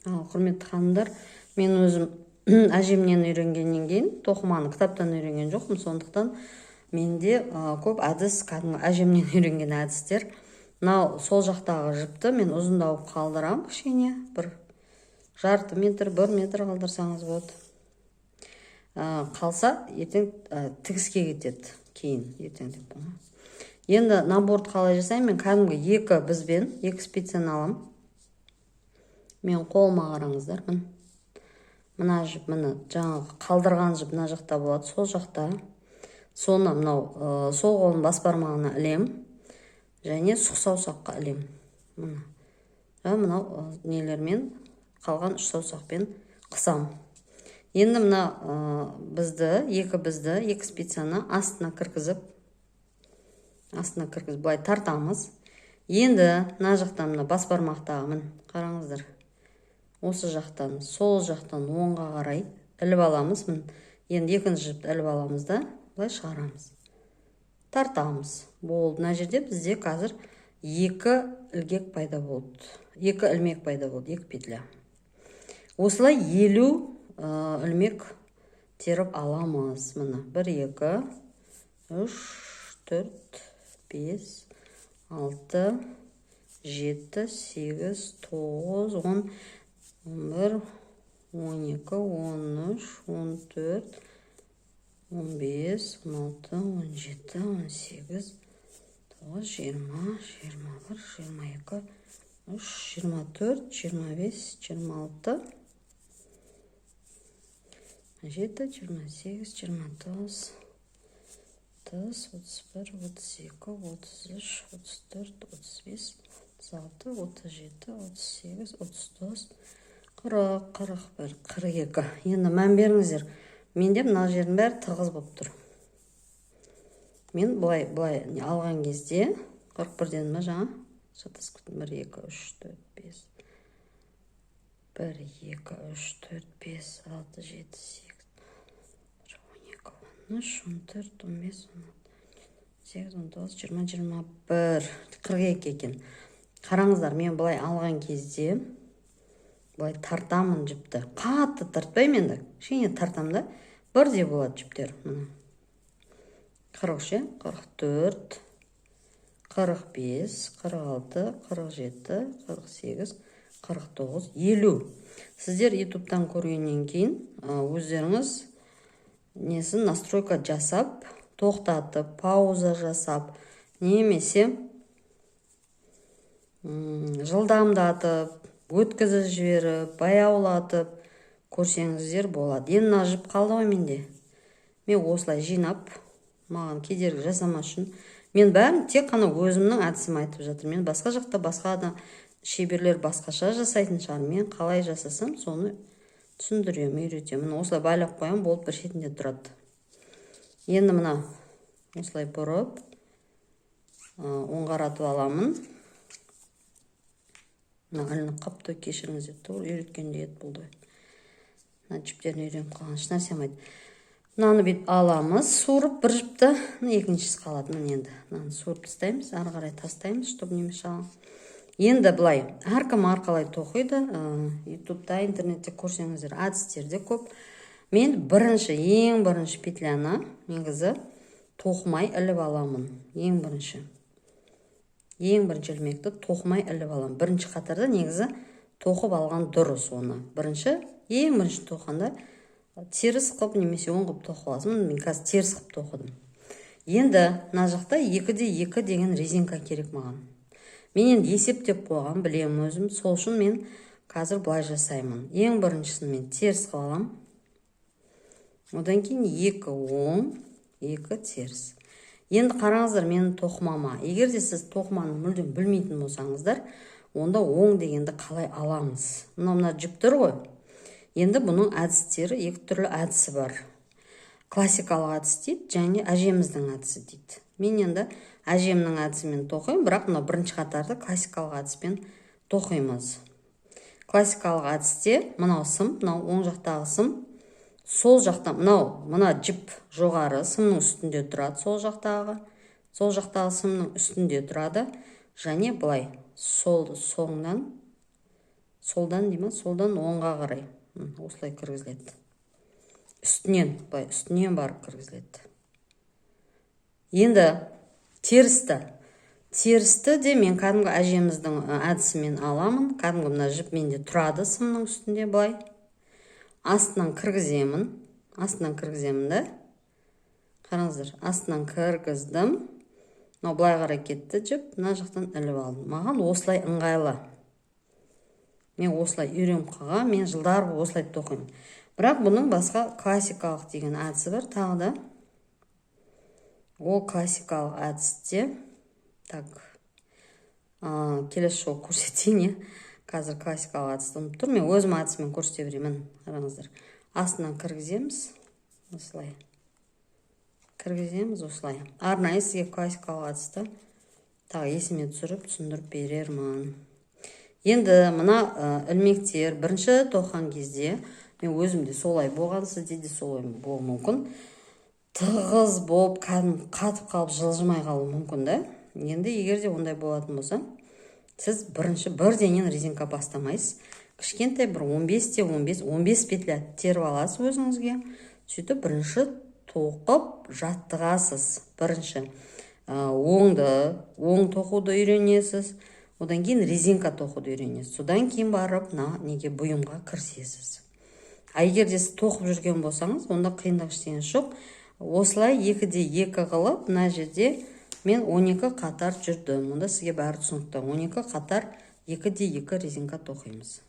Ал, құрметті ханымдар, мен өзім әжемнен үйренгеннен кейін тоқыманы кітаптан үйренген жоқпын, сондықтан менде көп әдіс кәдімгі әжемнен үйренген әдістер. Мынау сол жақтағы жіпті мен ұзындау қалдырамын, кішкене бір жарты метр, 1 метр қалдырсаңыз болады. Қалса, ертең тігіске кетеді кейін, ертең деп. Енді наборды қалай жасаймын? Мен кәдімгі екі бізбен, екі спицаны аламын. Мен қолыма қараңыздар, міне, мына жіп, міне, жаңағы қалдырған жіп мына жақта болады, сол жақта. Соны мынау сол қолымның бас бармағына ілем және сұқ саусаққа ілем. Міне, мынау нелермен, қалған үш саусақпен қысам. Енді мына бізді, екі бізді, екі спицаны астына кіргізіп, астына кіргізіп, былай тартамыз. Енді мына жақтан, мына бас бармақтағы, міне, қараңыздар, осы жақтан, сол жақтан оңға қарай іліп аламыз. Міне, енді екінші жіпті іліп аламыз да, былай шығарамыз, тартамыз. Болды. Мына жерде бізде қазір екі ілгек пайда болды, екі ілмек пайда болды, екі петля. Осылай 50 ілмек теріп аламыз. Міне, бір, екі, үш, төрт, бес, алты, жеті, сегіз, тоғыз, 10, 11, 12, 13, 14, 15, 16, 17, 18, 9, 20, 21, 22, 3, 24, 25, 26, 7, 28, 29, 30, 31, 32, 33, 34, 35, 36, 37, 38, 39, 40, 41, 42. Енді мән беріңіздер, менде мына жердің бәрі тығыз болып тұр. Мен былай былай алған кезде 41-ден ма, жаңа шатасып кеттім. Бір, екі, үш, төрт, бес, бір, екі, үш, төрт, бес, алты, жеті, сегіз, 12, 13, 14, 15, 16, 18, 19, 20, 21, 42 екен. Қараңыздар, мен былай алған кезде былай тартамын жіпті. Қатты тартпаймын енді, кішкене тартамын да, бірдей болады жіптер. Міне, 43, иә, 44, 45, 46, 47, 48, 49, 50. Сіздер Ютубтан көргеннен кейін өздеріңіз несін настройка жасап, тоқтатып, пауза жасап немесе жылдамдатып, өткізіп жіберіп, баяулатып көрсеңіздер болады. Енді мына жіп қалды ғой менде. Мен осылай жинап, маған кедергі жасамас үшін, мен бәрін тек қана өзімнің әдісім айтып жатырмын. Мен басқа жақта, басқа да шеберлер басқаша жасайтын шығар. Мен қалай жасасам, соны түсіндіремін, үйретемін. Осылай байлап қоямын, болып, бір шетінде тұрады. Енді мына осылай бұрып, оңғаратып аламын. Мына ілініп қалыпты, кешіріңіздер. Тура үйреткендей еді болды. Мына жіптерін үйреніп қалған, ешнәрсе алмайды. Мынаны бүйтіп аламыз, суырып бір жіпті. Мына екіншісі қалады. Міне, енді мынаны суырып тастаймыз, ары қарай тастаймыз, чтобы не мешало. Енді былай, әркім әрқалай тоқиды. Ютубта, интернетте көрсеңіздер, әдістер де көп. Мен бірінші, ең бірінші петляны негізі тоқымай іліп аламын. Ең бірінші, ең бірінші ілмекті тоқымай іліп аламын. Бірінші қатарда негізі тоқып алған дұрыс. Оны бірінші, ең бірінші тоқығанда теріс қылып немесе оң қылып тоқып аласың. Мен қазір теріс қылып тоқыдым. Енді мына жақта 2 де 2 деген резинка керек маған. Мен енді есептеп қойған, білемін өзім. Сол үшін мен қазір былай жасаймын: ең біріншісін мен теріс қылып аламын, одан кейін екі оң, екі теріс. Енді қараңыздар менің тоқымама. Егер де сіз тоқыманы мүлдем білмейтін болсаңыздар, онда оң дегенді қалай аламыз? Мынау, мына жіп тұр ғой. Енді бұның әдістері, екі түрлі әдісі бар: классикалық әдіс дейді және әжеміздің әдісі дейді. Мен енді әжемнің әдісімен тоқимын, бірақ мынау бірінші қатарды классикалық әдіспен тоқимыз. Классикалық әдісте мынау сым, мынау оң жақтағы сым сол жақта, мынау мына жіп жоғары сымның үстінде тұрады, сол жақтағы сымның үстінде тұрады және былай сол соңынан, Солдан дей ма, солдан оңға қарай осылай кіргізіледі. Үстінен, былай үстінен барып кіргізіледі. Енді терісті де мен кәдімгі әжеміздің әдісімен аламын. Кәдімгі мына жіп менде тұрады сымның үстінде, былай астынан кіргіземін. Астынан кіргіземін да, қараңыздар, астынан кіргіздім. Мынау былай қарай кетті жіп, мына жақтан іліп алдым. Маған осылай ыңғайлы, мен осылай үйреніп қалғанмын, мен жылдар бойы осылай тоқимын. Бірақ бұның басқа классикалық деген әдісі бар тағы да. Ол классикалық әдісте, так, келесі жолы көрсетейін, иә. Қазір классикалық әдісті ұмытып тұрмын, мен өзім әдісімен көрсете беремін. Қараңыздар, астынан кіргіземіз, осылай кіргіземіз, осылай. Арнайы сізге классикалық әдісті тағы есіме түсіріп, түсіндіріп берермін. Енді мына ілмектер бірінші тоқыған кезде, мен өзімде солай болған, сізде де солай болуы мүмкін, тығыз болып, кәдімгі қатып қалып, жылжымай қалуы мүмкін да. Енді егер де ондай болатын болса, сіз бірінші бірденен резинка бастамайсыз. Кішкентай бір 15 те 15, 15 петля теріп аласыз өзіңізге. Сөйтіп бірінші тоқып жаттығасыз. Бірінші оңды, оң тоқуды үйренесіз, одан кейін резинка тоқуды үйренесіз, содан кейін барып мына неге, бұйымға кірісесіз. А егер де сіз тоқып жүрген болсаңыз, онда қиындық ештеңесі жоқ. Осылай 2-де 2 қылып, мына жерде мен 12 қатар жүрдім. Онда сізге бәрі түсінікті. 12 қатар 2-де 2 резинка тоқимыз.